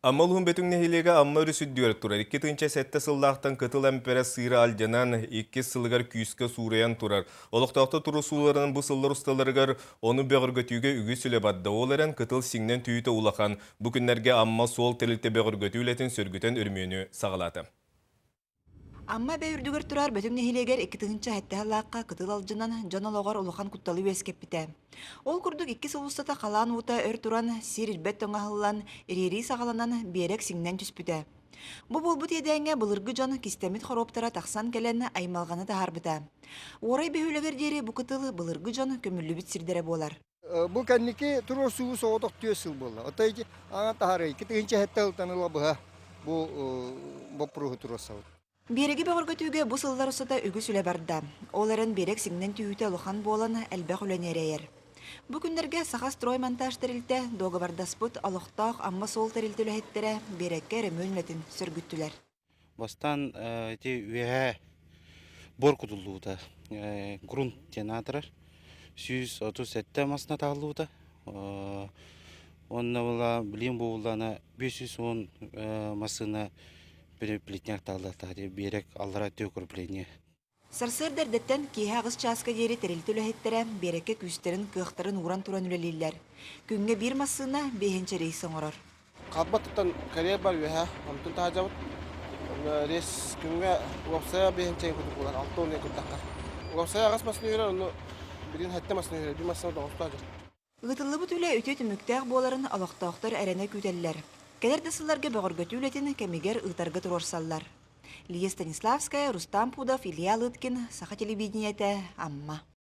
Амма улууһун Бөтүҥ нэһилиэгэ Амма өрүс үрдүгэр турар. 2007 сыллаахтан кытыл эмпэрэ сыыра алдьанан, иккис сылыгар күүскэ суурайан турар. Олохтоохтор туруорсууларынан бу сыллар усталарыгар ону бөҕөргөтүүгэ үгүс үлэ барда. Ол эрэн кытыл сиҥнэн түһүүтэ улахан. Бу күннэргэ Амма суол тэрилтэ бөҕөргөтүү үлэтин сөргүтэн өрөмүөнү саҕалаата. Амма эбэ үрдүгэр турар Бөтүҥ нэһилиэгэр 2007 сыллаахха кытыл алдьанан дьон олоҕор улахан кутталы үөскэппитэ. Ол курдук икки сыл устата халаан уута өр туран, сир ирбэт тоҥ аһыллан, ириэрии саҕаланан, биэрэк сиҥнэн түспүтэ. Бу буолбут иэдээҥҥэ былыргы дьон кистэммит хоруоптара тахсан кэлэн аймалҕаны таһаарбыта. Уорай бөһүөлэгэр диэри бу кытыл былыргы дьон көмүллүбүт сирдэрэ буолар. Бу кэнники туруорсуу соҕотох түөрт сыл буолла. Оттон ити аҥа таһаарыы 2007 сылтан ыла быһа бу боппуруоһу туруорсабыт. Биэрэги бөҕөргөтүүгэ бу сыллар устата үгүс үлэ барда. Ол эрэн биэрэк сиҥнэн түһүүтэ улахан буолан элбэх үлэни эрэйэр. Бу күннэргэ Саха строймонтаж тэрилтэ дуогабардаспыт олохтоох Амма суол тэрилтэ үлэһиттэрэ биэрэккэ өрөмүөн үлэтин сөргүттүлэр. Бастаан ити үөһээ буор кутуллубута, грунт диэн аатырар. 137 масына таһыллыбыта. Уонна була билигин буоллаҕына 510 массыына плитняк тааллахтаах биэрэк аллара өттүгэр укрепление. Сарсыарда эрдэттэн киэһэ аҕыс чааска диэри тэрилтэ үлэһиттэрэ биэрэккэ күүстэрин, кыахтарын ууран туран үлэлииллэр. Күҥҥэ биир массыына биэһинчэ рейс оҥорор. Халбаттан карьер бар үөһэ, онтон таһдьабыт. Рейс күҥҥэ уопсайа биэһинчэ курдук буолар, 60 курдахха. Уопсайа аҕыс массыына үүрэр, ону билигин сэттэ массыына үүрэр, биир массыына тоҕустаах дьон. Ыытыллыбыт үлэ үтүө түмүктээх буоларын олохтоохтор эрэнэ күүтэллэр. Кэлэр да сылларга бөҕөргөтүү үлэтин кэмигэр ыытарга туруорсаллар. Лия Станиславская, Рустам Пудов, Илья Лыткин, Саха телевидениетэ, Амма.